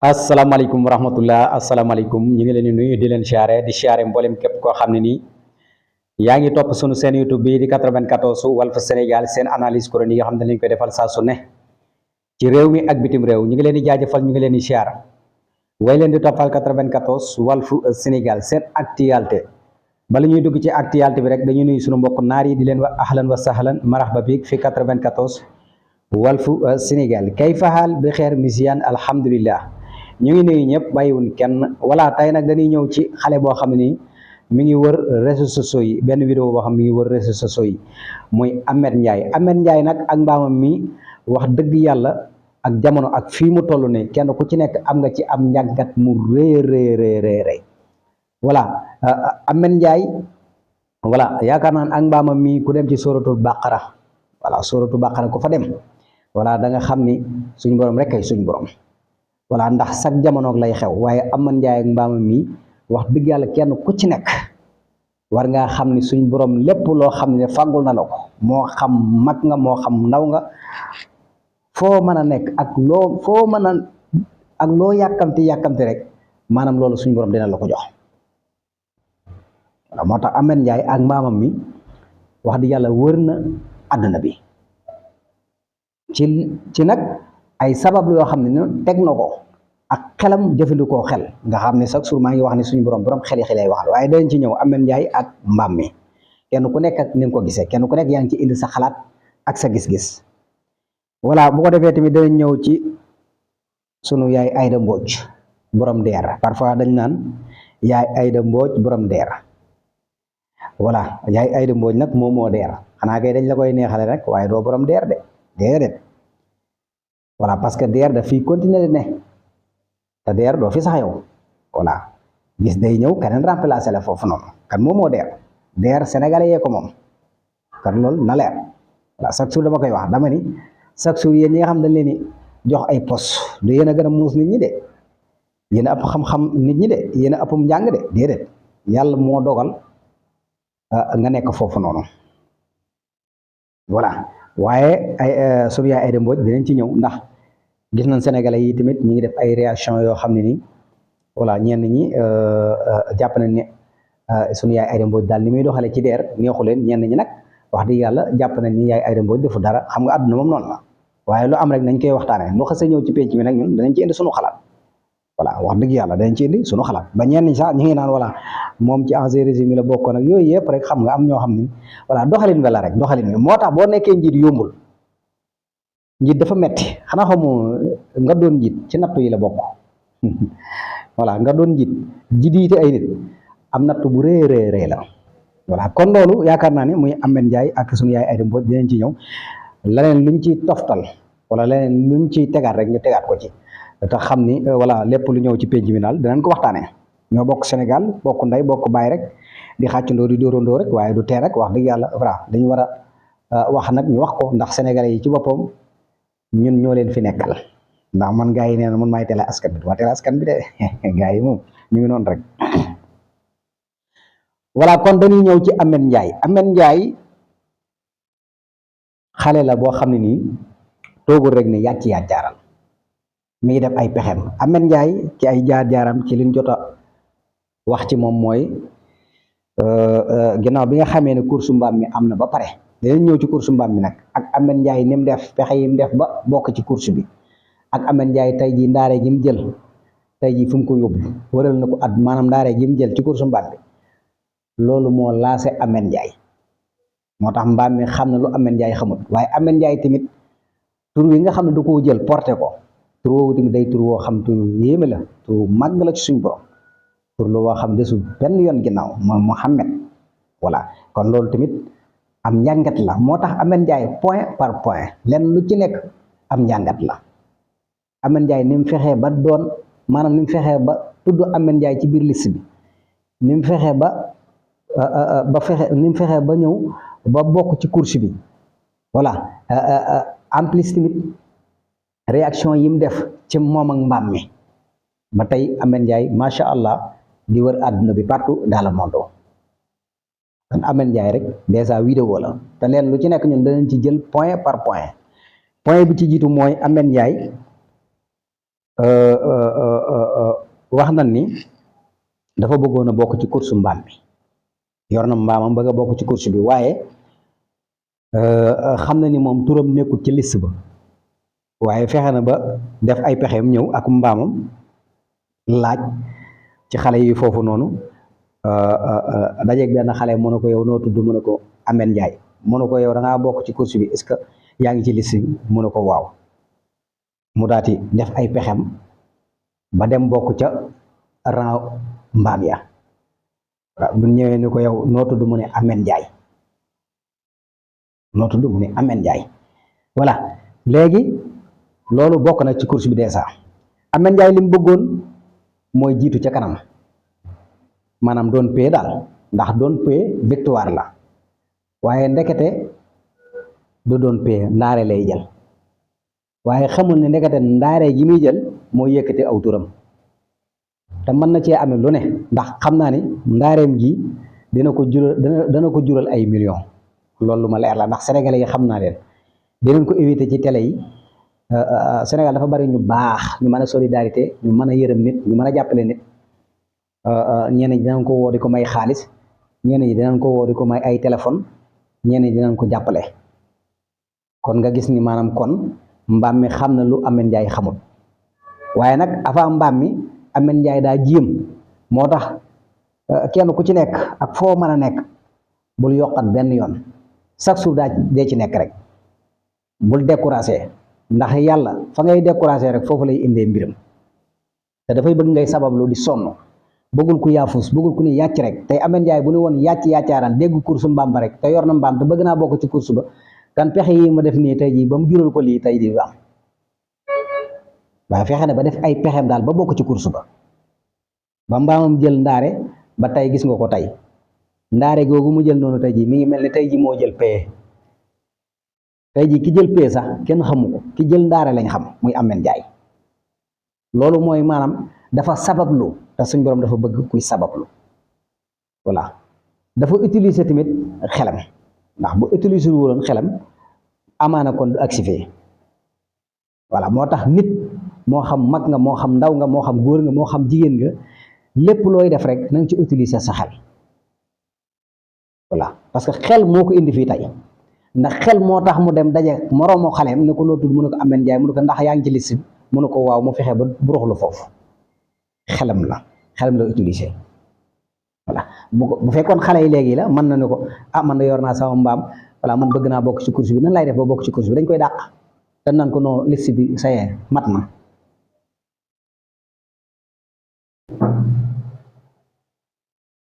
asalaamaaleykum wa rahmatullah asalaamaaleykum ñu ngi leen di nuyu di leen siyaare mboolem képp koo xam ne nii yaa ngi topp sunu seen YouTube bi di 94 Walf Sénégal seen analyse chronique yi nga xam ne dañ koy defal saa su ne ci réew mi ak bitim réew ñu ngi leen di jaajëfal ñu ngi leen di siyaar way leen di toppal 94 Walf Sénégal seen actualité bala ñuy dugg ci actualité bi rek dañuy nuyu sunu mbokk naar yi di leen wax ahlan wa sahlan marhaba bik fi 94 Walf Sénégal kay faxaal bi xeer misiyan alhamdulillah ñu ngi nuyu ñëpp bàyyiwuñ kenn voilà tey nag dañuy ñëw ci xale boo xam ne nii mi ngi wër réseaux sociaux yi benn vidéo boo xam mi ngi wër réseaux sociaux yi muy Ameth Ndiaye nag ak mbaamam mi wax dëgg yàlla ak jamono ak fii mu toll ne kenn ku ci nekk am nga ci am njàngat mu rëy voilà Ameth Ndiaye voilà yaakaar naan ak mbaamam mi ku dem ci suratul baqara voilà suratul baqara ku fa dem voilà da nga xam ni suñu borom rek kay suñu borom voilà ndax sag jamonoog lay xew waaye Ameth Ndiaye ak mbaamam mi wax dëgg yàlla kenn ku ci nekk war ngaa xam ni suñ borom lépp loo xam ne fàggul na la ko moo xam mag nga moo xam ndaw nga foo mën a nekk ak loo yàkkamti rek maanaam loolu suñ borom dina la ko jox voilà moo tax Ameth Ndiaye ak mbaamam mi wax dëgg yàlla wër na àdduna bi ci nag ay sabab yoo xam ne ne teg na ko ak xelam jëfandikoo xel nga xam ne chaque jour maa ngi wax ne suñu borom xel lay waxal waaye dañ ci ñëw Ameth Ndiaye ak mbaam mi kenn ku nekk ak ni nga ko gisee kenn ku nekk yaa ngi ci indi sa xalaat ak sa gis-gis voilà bu ko defee tamit danañ ñëw ci sunu yaay Aïda Mbodj borom deer parfois dañ naan yaay Aïda Mbodj borom deer voilà yaay Aïda Mbodj nag moom moo deer xanaa kay dañ la koy neexale rek waaye doo borom deer de déedéet voilà parce que deer daf fii continuer di ne te deer doo fi sax yow voilà gis day ñëw keneen remplacer la foofu noonu kan moom moo deer sénégalais yee ko moom kan loolu na leer voilà chaque jour dama koy wax dama ni chaque jour yéen ñi nga xam dañ leen ni jox ay poste du yéen a gën a muus nit ñi de yéen a ëpp xam-xam nit ñi de yéen a ëppum njàng de déedéet yàlla moo dogal nga nekk foofu noonu voilà waaye ay sunu yaay Aïda Mbodj dinañ ci ñëw ndax gis nañ sénégalais yi tamit ñi ngi def ay réaction yoo xam ne nii voilà ñenn ñi jàpp nañ ne sunu yaay Aïda Mbodj daal ni muy doxalee ci deer neexu leen ñenn ñi nag wax dëgg yàlla jàpp nañ ni yaay Aïda Mbodj defu dara xam nga àdduna moom noonu la waaye lu am rek nañ koy waxtaanee lu xasee ñëw ci penc mi nag ñun danañ ci indi sunu xalaat voilà wax dëgg yàlla danañ ci indi sunu xalaat ba ñenn ñi sax ñu ngi naan voilà moom ci ancien régime yi la bokkoon ak yooyu yëpp rek xam nga am ñoo xam ne voilà doxalin bi la rek doxalin bi moo tax boo nekkee njiit yombul njiit dafa metti xanaa xamu nga doon njiit ci nattu yi la bokk voilà nga doon njiit jiite ay nit am nattu bu rëy la voilà kon loolu yaakaar naa ne muy Ameth Ndiaye ak sunu yaay Aïda Mbodj dinañ ci ñëw leneen luñ ciy toftal wala leneen luñ ciy tegaat rek ñu tegaat ko ci te xam ni voilà lépp lu ñëw ci penc mi daal dinañ ko waxtaanee ñoo bokk Sénégal bokk ndey bokk baay rek di xàccandoo di dóorandoo rek waaye du tee rek wax dëgg yàlla voilà dañu war a wax nag ñu wax ko ndax sénégalais yi ci boppam ñun ñoo leen fi nekkal ndax man gars yi nee na man maay télé askan bi télé askan bi de gars yi moom ñu ngi noonu rek voilà kon dañuy ñëw ci Ameth Ndiaye xale la boo xam ne nii toogul rek ne yàccaaral mi ngi def ay pexem Ameth Ndiaye ci ay jaar-jaaram ci liñ jot a wax ci moom mooy ginnaaw bi nga xamee ne course mbaam mi am na ba pare dinañ ñëw ci course mbaam mi nag ak Ameth Ndiaye ni mu def pexe yi mu def ba bokk ci course bi ak Ameth Ndiaye tey jii ndaare gi mu jël tey jii fu mu ko yóbbu wëral na ko at maanaam ndaare gi mu jël ci course mbaam bi loolu moo laase Ameth Ndiaye moo tax mbaam mi xam na lu Ameth Ndiaye xamut waaye Ameth Ndiaye tamit tur wi nga xam ne du ko jël porté ko tur woowu tamit day tur woo xam tur yéeme la tur màgg la ci suñ borom tur lu woo xam desul benn yoon ginnaaw moom Mouhamed voilà kon loolu tamit am njàngat la moo tax Ameth Ndiaye point par point lenn lu ci nekk am njàngat la Ameth Ndiaye ni mu fexee ba doon maanaam ni mu fexee ba tudd Ameth Ndiaye ci biir liste bi ni mu fexee ni mu fexee ba ñëw ba bokk ci course bi voilà en plus tamit réaction yi mu def ci moom ak mbaam mi ba tey Ameth Ndiaye macha allah di wër àdduna bi partout dans le monde kon Ameth Ndiaye rek dèjà vidéo la te leen lu ci nekk ñun danañ ci jël point par point bi ci jiitu mooy Ameth Ndiaye wax nañ ni dafa bëggoon a bokk ci course mbaam bi yor na mbaamam bëgg a bokk ci course bi waaye xam na ni moom turam nekkul ci liste ba waaye fexe na ba def ay pexeem ñëw ak mbaamam laaj ci xale yi foofu noonu dajeeg benn xale mu ne ko yow noo tudd mu ne ko Ameth Ndiaye mu ne ko yow da ngaa bokk ci course bi est-ce que yaa ngi ci liste bi mu ne ko waaw mu daati def ay pexem ba dem bokk ca rang mbaam ya waaw bu ñëwee ni ko yow noo tudd mu ne Ameth Ndiaye noo tudd mu ne Ameth Ndiaye voilà léegi loolu bokk na ci course bi déjà Ameth Ndiaye li mu bëggoon mooy jiitu ca kanam maanaam doon pee daal ndax doon pee victoire la waaye ndekete du doon pee ndaare lay jël waaye xamul ne ndekete ndaare gi muy jël mooy yëkkate aw turam te mën na cee amee lu ne ndax xam naa ni ndaareem gi dina ko jural ay millions loolu lu ma leer la ndax sénégalais yi xam naa leen dinañ ko éviter ci télé yi Sénégal dafa bari ñu baax ñu mën a solidarité ñu mën a yërëm nit ñu mën a jàppale nit ñenn ñi dinañ ko woo di ko may xaalis ñenn ñi dinañ ko woo di ko may ay téléphone ñenn ñi dinañ ko jàppale kon nga gis ni maanaam kon mbaam mi xam na lu Ameth Ndiaye xamul waaye nag avant mbaam mi Ameth Ndiaye daa jéem moo tax kenn ku ci nekk ak foo mën a nekk bul yokkat benn yoon chaque jour dee ci nekk rek bul découragé ndax yàlla fa ngay découragé rek foofu lay indee mbiram te dafay bëgg ngay sabablu di sonn bëggul ku yaafus bëggul ku ni yàcc rek tey Ameth Ndiaye bu ne woon yàccaaral dégg course mbaam ba rek te yor na mbaam te bëgg naa bokk ci course ba kan pexe yi ma def nii tey jii ba mu jural ko lii tey di am waaye fexe na ba def ay pexem daal ba bokk ci course ba mbaamam jël ndaare ba tey gis nga ko tey ndaare googu mu jël noonu tey jii mi ngi mel ni tey jii moo jël paye tey jii ki jël paye sax kenn xamu ko ki jël ndaare lañ xam muy Ameth Ndiaye loolu mooy maanaam dafa sabablu te suñ borom dafa bëgg kuy sabablu voilà dafa utiliser tamit xelam ndax bu utiliser wuloon xelam amaana kon du agsi fii voilà moo tax nit moo xam mag nga moo xam ndaw nga moo xam góor nga moo xam jigéen nga lépp looy def rek na nga ci utiliser sa xel voilà parce que xel moo ko indi fii tey ndax xel moo tax mu dem daje moroomu xaleem ne ko loo tudd mu ne ko Ameth Ndiaye mu ne ko ndax yaa ngi ci liste mu ne ko waaw mu fexe ba buruxlu foofu xelam la utiliser voilà bu fekkoon xale yi léegi la mën na ne ko man da yor naa sama mbaam voilà man bëgg naa bokk ci course bi nan lay def ba bokk ci course bi dañ koy dàq te nan ko non liste bi saye mat na